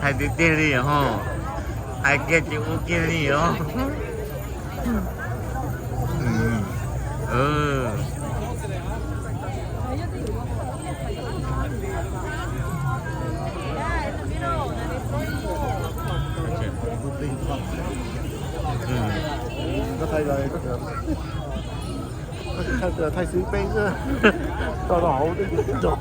Hais tiag tiag li ho, hais kiag ces ua kiag li os. Thaij xwb peb xwb, tso rau hauv twb tsis tau.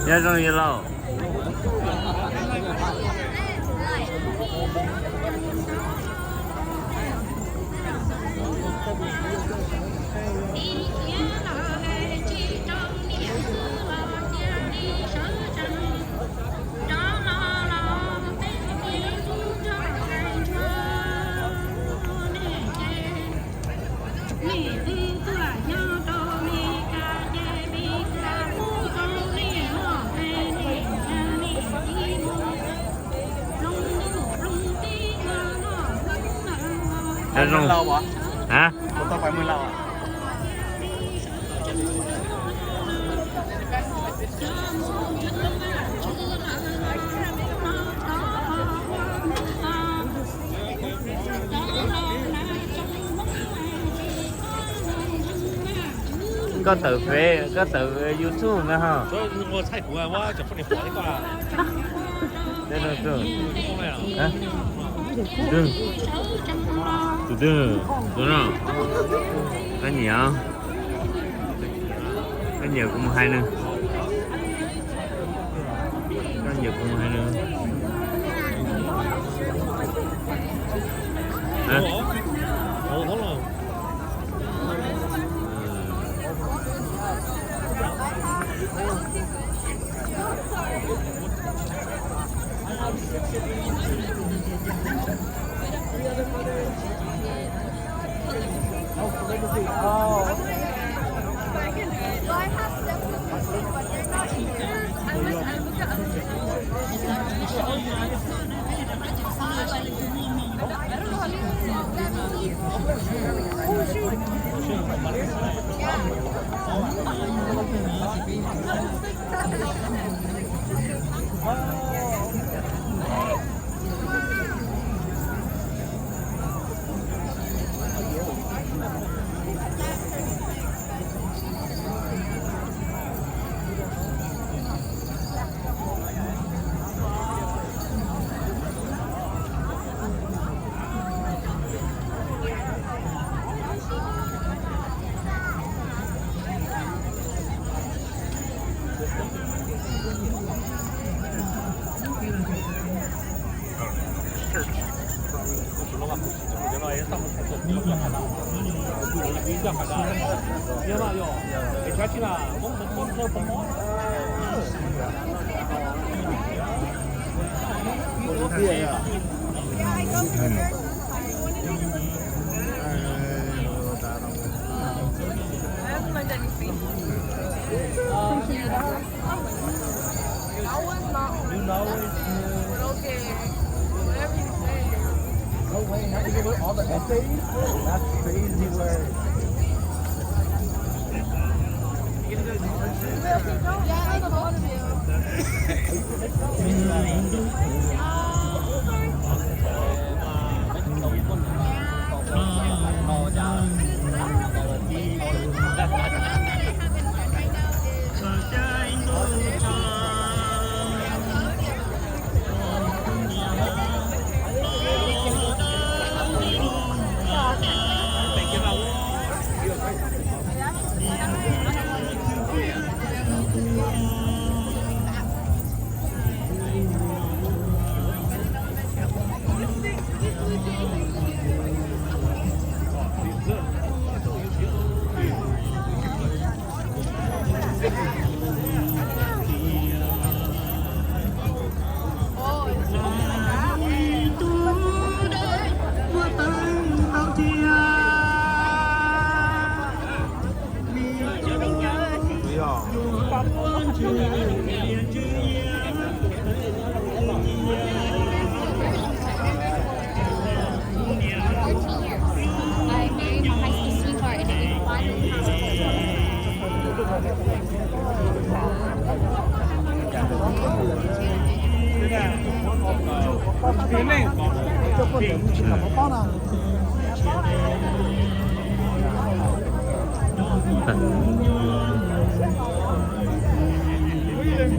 Nyob zoo yawg laus. Hab? Koj tawm Face, koj tawm YouTube ntag ho. Tus twg? Tus twg? Tus no. Koj nyiam, koj nyiam kuv mus hais nws. Koj nyiam kuv mus hais nws.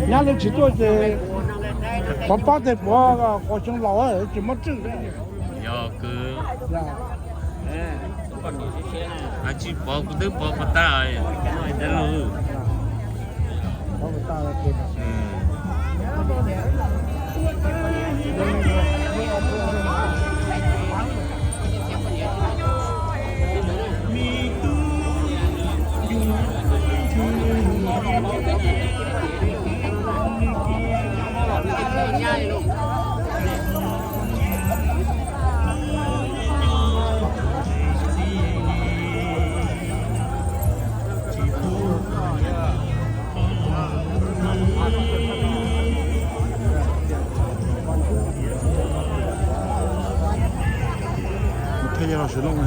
Nyab li tsis tuaj ces pov pob tej puav quas xyoo laus tsis muab tswj. Yog kwv. Tsis pov kuv twb pov puas tag dab lug. Thiaj li los sawv loo.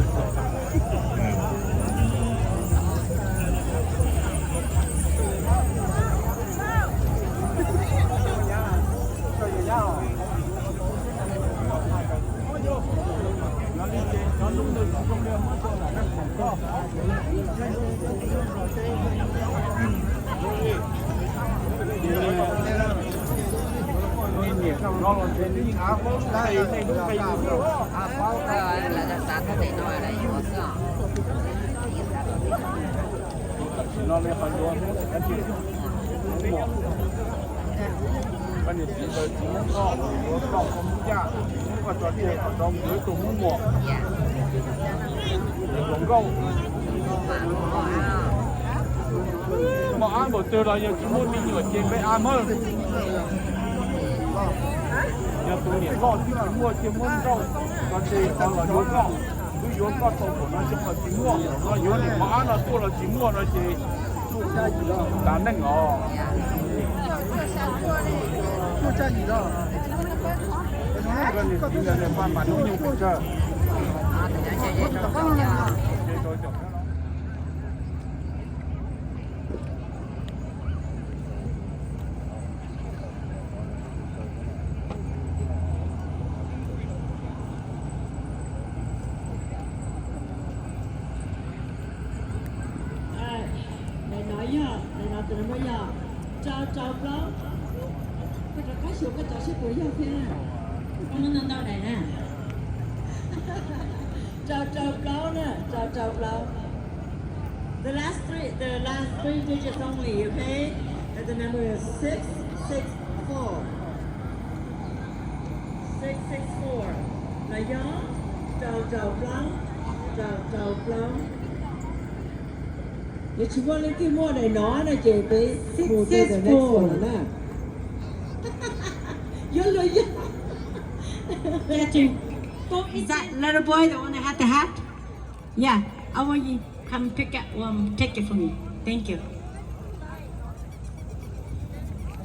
Koj niam txiv ntawd tsis muab koj, yuav koj koj muab yaj, muab koj tso tseg kom tau mus yuav ib tug Hmoob muam. Hluas nkauj. Mos ab npaum twg los yog tsis muaj me nyuam ces npe A Mawj. Yog tus niam loj twb tsis muaj ces muab nrauj, no ces los yuav koj, twb yuav koj tau npaum no tsis muaj, no yuav niam mos ab no tuaj los tsis muaj no ces tas neej os. Daim no yog, daim no tus number yog rau rau plaub. Koj rov qab xyuas koj cov seb puas yog thiab na. Koj muab ntau ntau daim na. Rau rau plaub na, rau rau plaub. The last three, the last three digits only, okay? And the number is six six four. Six six four. Los yog rau rau plaub, rau rau plaub. Yog tsis muaj leej twg muaj daim no no ces peb mus to the next one na. Yog los yog. Is that little boy the one that had the hat? Yeah, I want you come pick up, um, take it for me. Thank you.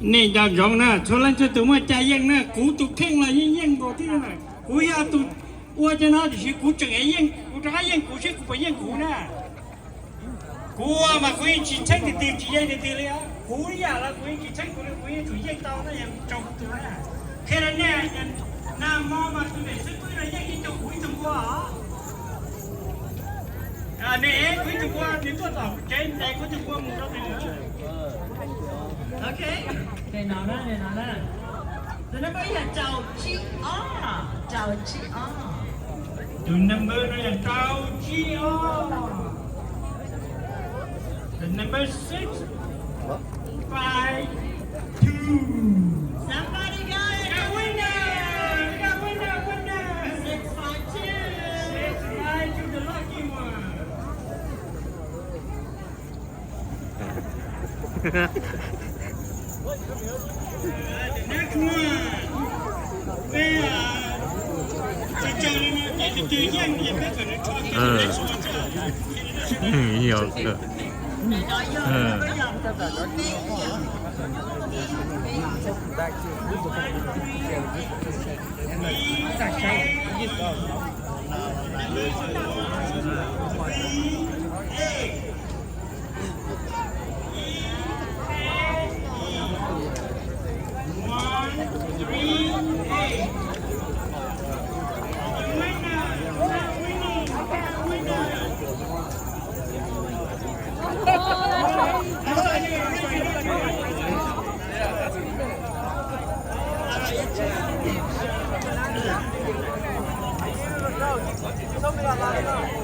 Nej nco ntsoov na, txhua leej txhua tus muaj cai yeej na, kuv tus kheej los yeej yeej nkaus thiab na. Kuv yog tus ua cov no tiam sis kuv tseem yeej, kuv rov qab yeej kuv seb kuv puas yeej kuv na. Kuv ua mas kuv yeej tsis txheeb tiag tiag, tsis yeej tiag tiag li. Kuv ib yam los kuv yeej tsis txheeb kuv li, kuv yeej tsum yeej tau na, yog tsaug kuv tus na. Qhia rau nej, nag hmo mas tus niam xib hwb no yeej ib tug kuv ib tug npua os. Nej kuv ib tug npua, nws tuaj tom tsev ntes kuv ib tug npua mus rau nws. Ok, daim no na, daim no na. Tus number yog rau tsib ob, rau tsib ob. Tus number no yog rau tsib ob. The number six five two. Somebody got it. We got winner. We got winner, winner. Six five two. Six five two, the lucky one. One three eight. Thank you.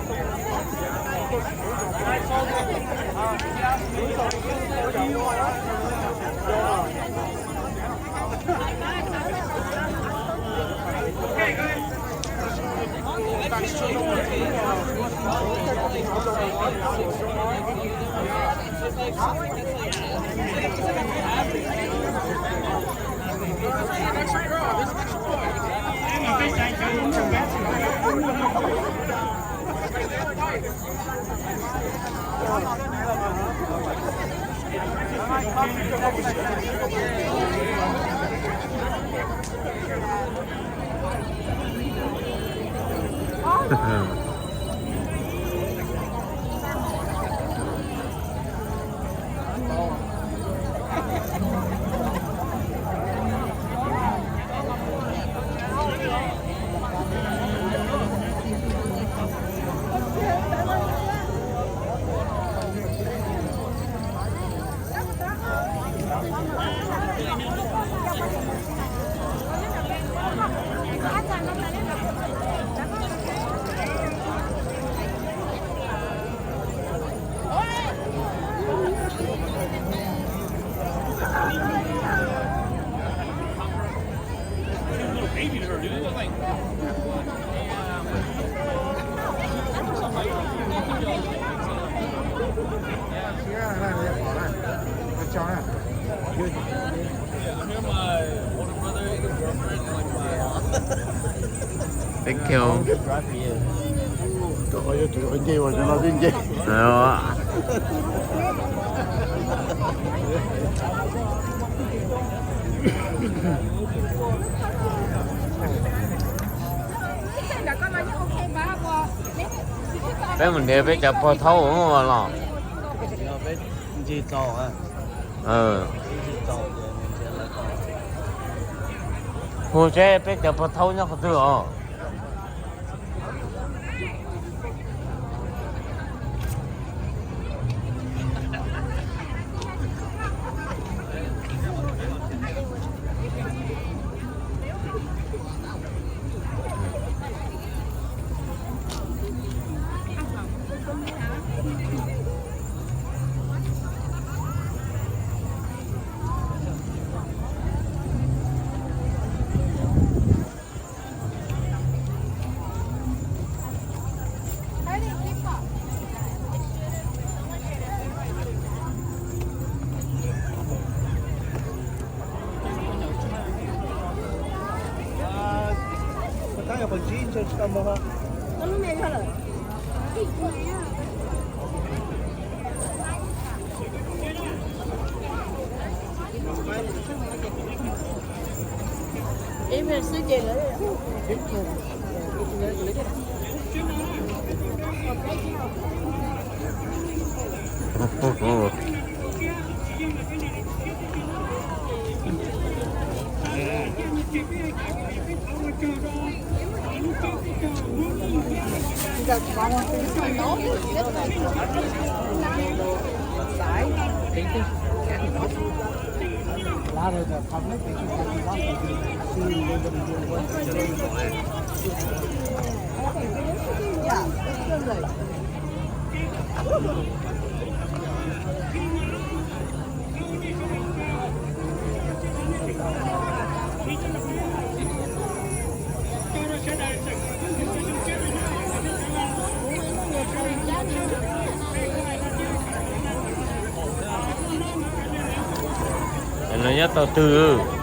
Peb mus nrhiav peb cov pog thaub los. Hu seb peb cov pog thaub nyob qhov twg os. Nyob tau twg?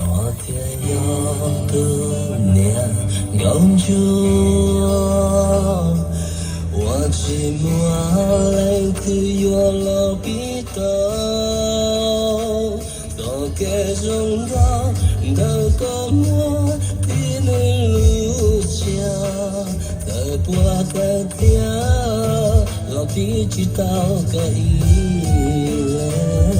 Koj thiaj yog tus niam nkauj ntsuag uas tsis muaj leej twg yuav los pib tau. Txoj kev zoo nkauj ntawm koj muaj tib neeg lub siab, txawm puas kawg thiab los pib tsis tau koj ib leeg.